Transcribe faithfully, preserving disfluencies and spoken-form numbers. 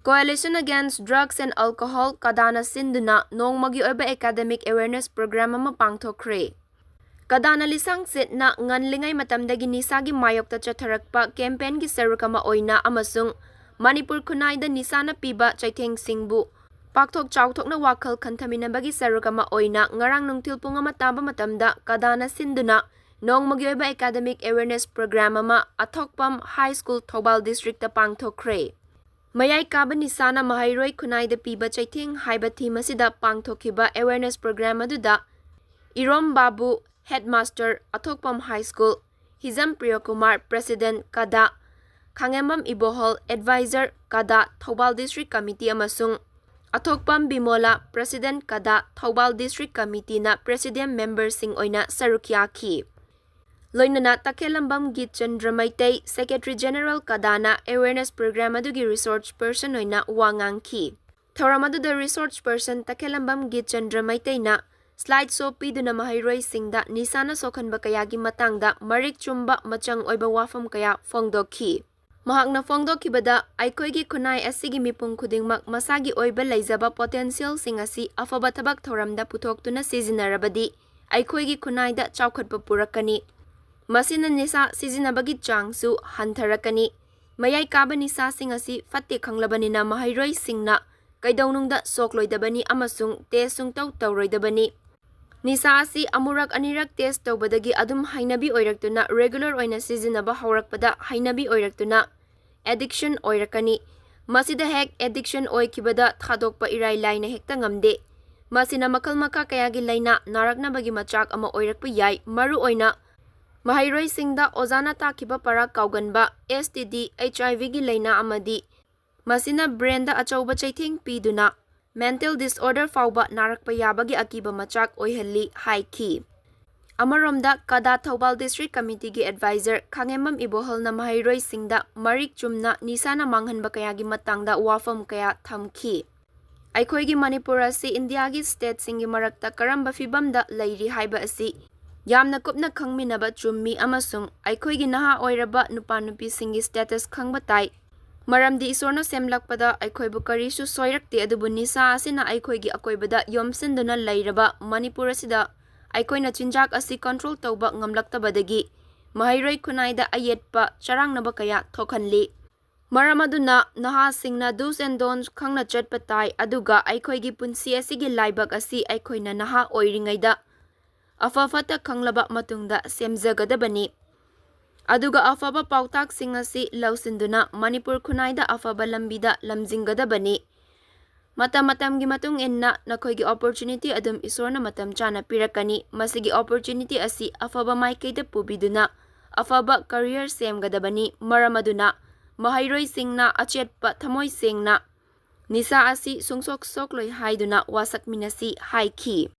Coalition Against Drugs and Alcohol, ꯀꯗꯥꯅ ꯁꯤꯟꯗꯨꯅ ꯅꯣꯡꯃꯒꯤ ꯑꯣꯏꯕ academic awareness program ꯑꯃ ꯄꯥꯡꯊꯣꯛꯈ꯭ꯔꯦ꯫ ꯀꯗꯥꯅ ꯂꯤꯁꯥꯡ ꯁꯤꯠꯅ ꯉꯜꯂꯤꯉꯩ ꯃꯇꯝꯗꯒꯤ ꯅꯤꯁꯥꯒꯤ ꯃꯥꯌꯣꯛꯇ ꯆꯠꯊꯔꯛꯄ campaignꯒꯤ ꯁꯔꯨꯛ ꯑꯃ ꯑꯣꯏꯅ ꯑꯃꯁꯨꯡ ꯃꯅꯤꯄꯨꯔ ꯈꯨꯟꯅꯥꯏꯗ ꯅꯤꯁꯥꯅ ꯄꯤꯕ ꯆꯩꯊꯦꯡꯁꯤꯡꯕꯨ ꯄꯥꯛꯊꯣꯛ ꯆꯥꯎꯊꯣꯛꯅ ꯋꯥꯈꯜ ꯈꯟꯊꯃꯤꯟꯅꯕꯒꯤ ꯁꯔꯨꯛ ꯑꯃ ꯑꯣꯏꯅ ꯉꯔꯥꯡ ꯅꯨꯡꯊꯤꯜ ꯄꯨꯡ ꯑꯃ ꯇꯥꯕ ꯃꯇꯝꯗ ꯀꯗꯥꯅ ꯁꯤꯟꯗꯨꯅ ꯅꯣꯡꯃꯒꯤ ꯑꯣꯏꯕ academic awareness program ꯑꯃ ꯑꯊꯣꯛꯄꯝ High School, ꯊꯧꯕꯥꯜ districtꯇ ꯄꯥꯡꯊꯣꯛꯈ꯭ꯔꯦ꯫ ꯃꯌꯥꯏ ꯀꯥꯕ ꯅꯤꯁꯥꯅ ꯃꯍꯩꯔꯣꯏ ꯈꯨꯟꯅꯥꯏꯗ ꯄꯤꯕ ꯆꯩꯊꯦꯡ ꯍꯥꯏꯕ theme ꯑꯁꯤꯗ ꯄꯥꯡꯊꯣꯛꯈꯤꯕ awareness program ꯑꯗꯨꯗ ꯏꯔꯣꯝ ꯕꯥꯕꯨ, headmaster, ꯑꯊꯣꯛꯄꯝ High School, ꯍꯤꯖꯝ ꯄ꯭ꯔꯤꯌꯣꯀꯨꯃꯥꯔ, president ꯀꯗꯥ, ꯈꯥꯉꯦꯝꯕꯝ ꯏꯕꯣꯍꯜ, advisor ꯀꯗꯥ, ꯊꯧꯕꯥꯜ district committee ꯑꯃꯁꯨꯡ ꯑꯊꯣꯛꯄꯝ ꯕꯤꯃꯣꯂꯥ, president ꯀꯗꯥ, ꯊꯧꯕꯥꯜ district committeeꯅ presidium memberꯁꯤꯡ ꯑꯣꯏꯅ ꯁꯔꯨꯛ ꯌꯥꯈꯤ꯫ ꯂꯣꯏꯅꯅ ꯇꯈꯦꯂꯝꯕꯝ ꯒꯤꯠꯆꯟꯗ꯭ꯔ Meitei, secretary general ꯀꯗꯥꯅ awareness program ꯑꯗꯨꯒꯤ resource person ꯑꯣꯏꯅ ꯋꯥ ꯉꯥꯡꯈꯤ꯫ ꯊꯧꯔꯝ ꯑꯗꯨꯗ resource person ꯇꯈꯦꯂꯝꯕꯝ ꯒꯤꯠꯆꯟꯗ꯭ꯔ ꯃꯩꯇꯩꯅ slide show ꯄꯤꯗꯨꯅ ꯃꯍꯩꯔꯣꯏꯁꯤꯡꯗ ꯅꯤꯁꯥꯅ ꯁꯣꯛꯍꯟꯕ ꯀꯌꯥꯒꯤ ꯃꯇꯥꯡꯗ ꯃꯔꯤꯛ ꯆꯨꯝꯕ ꯃꯆꯪ ꯑꯣꯏꯕ ꯋꯥꯐꯝ ꯀꯌꯥ ꯐꯣꯡꯗꯣꯛꯈꯤ꯫ ꯃꯍꯥꯛꯅ ꯐꯣꯡꯗꯣꯛꯈꯤꯕꯗ, ꯑꯩꯈꯣꯏꯒꯤ ꯈꯨꯟꯅꯥꯏ ꯑꯁꯤꯒꯤ ꯃꯤꯄꯨꯝ ꯈꯨꯗꯤꯡꯃꯛ ꯃꯁꯥꯒꯤ ꯑꯣꯏꯕ ꯂꯩꯖꯕ potentialꯁꯤꯡ ꯑꯁꯤ ꯑꯐꯕ ꯊꯕꯛ ꯊꯧꯔꯝꯗ ꯄꯨꯊꯣꯛꯇꯨꯅ ꯁꯤꯖꯤꯟꯅꯔꯕꯗꯤ ꯑꯩꯈꯣꯏꯒꯤ ꯈꯨꯟꯅꯥꯏꯗ ꯆꯥꯎꯈꯠꯄ ꯄꯨꯔꯛꯀꯅꯤ꯫ ꯃꯁꯤꯅ ꯅꯤꯁꯥ ꯁꯤꯖꯤꯟꯅꯕꯒꯤ ꯆꯥꯡꯁꯨ ꯍꯟꯊꯔꯛꯀꯅꯤ꯫ ꯃꯌꯥꯏ ꯀꯥꯕ ꯅꯤꯁꯥꯁꯤꯡ ꯑꯁꯤ ꯐꯠꯇꯦ ꯈꯪꯂꯕꯅꯤꯅ ꯃꯍꯩꯔꯣꯏꯁꯤꯡꯅ ꯀꯩꯗꯧꯅꯨꯡꯗ ꯁꯣꯛꯂꯣꯏꯗꯕꯅꯤ ꯑꯃꯁꯨꯡ test ꯁꯨꯡꯇꯧ ꯇꯧꯔꯣꯏꯗꯕꯅꯤ꯫ ꯅꯤꯁꯥ ꯑꯁꯤ ꯑꯃꯨꯔꯛ ꯑꯅꯤꯔꯛ test ꯇꯧꯕꯗꯒꯤ ꯑꯗꯨꯝ ꯍꯩꯅꯕꯤ ꯑꯣꯏꯔꯛꯇꯨꯅ regular ꯑꯣꯏꯅ ꯁꯤꯖꯤꯟꯅꯕ ꯍꯧꯔꯛꯄꯗ ꯍꯩꯅꯕꯤ ꯑꯣꯏꯔꯛꯇꯨꯅ addiction ꯑꯣꯏꯔꯛꯀꯅꯤ꯫ ꯃꯁꯤꯗ ꯍꯦꯛ addiction ꯑꯣꯏꯈꯤꯕꯗ ꯊꯥꯗꯣꯛꯄ ꯏꯔꯥꯏ ꯂꯥꯏꯅ ꯍꯦꯛꯇ ꯉꯝꯗꯦ꯫ ꯃꯁꯤꯅ ꯃꯈꯜ ꯃꯈꯥ ꯀꯌꯥꯒꯤ ꯂꯥꯏꯅꯥ ꯅꯥꯔꯛꯅꯕꯒꯤ ꯃꯆꯥꯛ ꯑꯃ ꯑꯣꯏꯔꯛꯄ ꯌꯥꯏ꯫ ꯃꯔꯨꯑꯣꯏꯅ ꯃꯍꯩꯔꯣꯏꯁꯤꯡꯗ ꯑꯣꯖꯥꯅ ꯇꯥꯛꯈꯤꯕ ꯄꯔꯥ ꯀꯥꯎꯒꯟꯕ, STD, HIVꯒꯤ ꯂꯥꯏꯅꯥ ꯑꯃꯗꯤ ꯃꯁꯤꯅ brainꯗ ꯑꯆꯧꯕ ꯆꯩꯊꯦꯡ ꯄꯤꯗꯨꯅ mental disorder ꯐꯥꯎꯕ ꯅꯥꯔꯛꯄ ꯌꯥꯕꯒꯤ ꯑꯀꯤꯕ ꯃꯆꯥꯛ ꯑꯣꯏꯍꯜꯂꯤ ꯍꯥꯏꯈꯤ꯫ ꯑꯃꯔꯣꯝꯗ ꯀꯗꯥ ꯊꯧꯕꯥꯜ district committeeꯒꯤ advisor ꯈꯥꯉꯦꯝꯕꯝ ꯏꯕꯣꯍꯜꯅ ꯃꯍꯩꯔꯣꯏꯁꯤꯡꯗ ꯃꯔꯤꯛ ꯆꯨꯝꯅ ꯅꯤꯁꯥꯅ ꯃꯥꯡꯍꯟꯕ ꯀꯌꯥꯒꯤ ꯃꯇꯥꯡꯗ ꯋꯥꯐꯝ ꯀꯌꯥ ꯊꯝꯈꯤ꯫ ꯑꯩꯈꯣꯏꯒꯤ ꯃꯅꯤꯄꯨꯔ ꯑꯁꯤ ꯏꯟꯗꯤꯌꯥꯒꯤ stateꯁꯤꯡꯒꯤ ꯃꯔꯛꯇ ꯀꯔꯝꯕ ꯐꯤꯚꯝꯗ ꯂꯩꯔꯤ ꯍꯥꯏꯕ ꯑꯁꯤ ꯌꯥꯝꯅ ꯀꯨꯞꯅ ꯈꯪꯃꯤꯟꯅꯕ ꯆꯨꯝꯃꯤ ꯑꯃꯁꯨꯡ ꯑꯩꯈꯣꯏꯒꯤ ꯅꯍꯥ ꯑꯣꯏꯔꯕ ꯅꯨꯄꯥ ꯅꯨꯄꯤꯁꯤꯡꯒꯤ status ꯈꯪꯕ ꯇꯥꯏ꯫ ꯃꯔꯝꯗꯤ ꯏꯁꯣꯔꯅ ꯁꯦꯝꯂꯛꯄꯗ ꯑꯩꯈꯣꯏꯕꯨ ꯀꯔꯤꯁꯨ ꯁꯣꯏꯔꯛꯇꯦ, ꯑꯗꯨꯕꯨ ꯅꯤꯁꯥ ꯑꯁꯤꯅ ꯑꯩꯈꯣꯏꯒꯤ ꯑꯀꯣꯏꯕꯗ ꯌꯣꯝꯁꯤꯟꯗꯨꯅ ꯂꯩꯔꯕ ꯃꯅꯤꯄꯨꯔ ꯑꯁꯤꯗ ꯑꯩꯈꯣꯏꯅ ꯆꯤꯟꯖꯥꯛ ꯑꯁꯤ control ꯇꯧꯕ ꯉꯝꯂꯛꯇꯕꯗꯒꯤ ꯃꯍꯩꯔꯣꯏ ꯈꯨꯟꯅꯥꯏꯗ ꯑꯌꯦꯠꯄ ꯆꯔꯥꯡꯅꯕ ꯀꯌꯥ ꯊꯣꯛꯍꯜꯂꯤ꯫ ꯃꯔꯝ ꯑꯗꯨꯅ ꯅꯍꯥꯁꯤꯡꯅ do's and don'ts ꯈꯪꯅ ꯆꯠꯄ ꯇꯥꯏ, ꯑꯗꯨꯒ ꯑꯩꯈꯣꯏꯒꯤ ꯄꯨꯟꯁꯤ ꯑꯁꯤꯒꯤ ꯂꯥꯏꯕꯛ ꯑꯁꯤ ꯑꯩꯈꯣꯏꯅ ꯅꯍꯥ ꯑꯣꯏꯔꯤꯉꯩꯗ ꯑꯐ ꯐꯠꯇ ꯈꯪꯂꯕ ꯃꯇꯨꯡꯗ ꯁꯦꯝꯖꯒꯗꯕꯅꯤ꯫ ꯑꯗꯨꯒ ꯑꯐꯕ ꯄꯥꯎꯇꯥꯛꯁꯤꯡ ꯑꯁꯤ ꯂꯧꯁꯤꯟꯗꯨꯅ ꯃꯅꯤꯄꯨꯔ ꯈꯨꯟꯅꯥꯏꯗ ꯑꯐꯕ ꯂꯝꯕꯤꯗ ꯂꯝꯖꯤꯡꯒꯗꯕꯅꯤ꯫ ꯃꯇꯝ ꯃꯇꯝꯒꯤ ꯃꯇꯨꯡ ꯏꯟꯅ ꯅꯈꯣꯏꯒꯤ opportunity ꯑꯗꯨꯝ ꯏꯁꯣꯔꯅ ꯃꯇꯝ ꯆꯥꯅ ꯄꯤꯔꯛꯀꯅꯤ꯫ ꯃꯁꯤꯒꯤ opportunity ꯑꯁꯤ ꯑꯐꯕ ꯃꯥꯏꯀꯩꯗ ꯄꯨꯕꯤꯗꯨꯅ ꯑꯐꯕ career ꯁꯦꯝꯒꯗꯕꯅꯤ꯫ ꯃꯔꯝ ꯑꯗꯨꯅ ꯃꯍꯩꯔꯣꯏꯁꯤꯡꯅ ꯑꯆꯦꯠꯄ ꯊꯃꯣꯏ ꯁꯦꯡꯅ ꯅꯤꯁꯥ ꯑꯁꯤ ꯁꯨꯡꯁꯣꯛ ꯁꯣꯛꯂꯣꯏ ꯍꯥꯏꯗꯨꯅ ꯋꯥꯁꯛꯃꯤꯟꯅꯁꯤ ꯍꯥꯏꯈꯤ꯫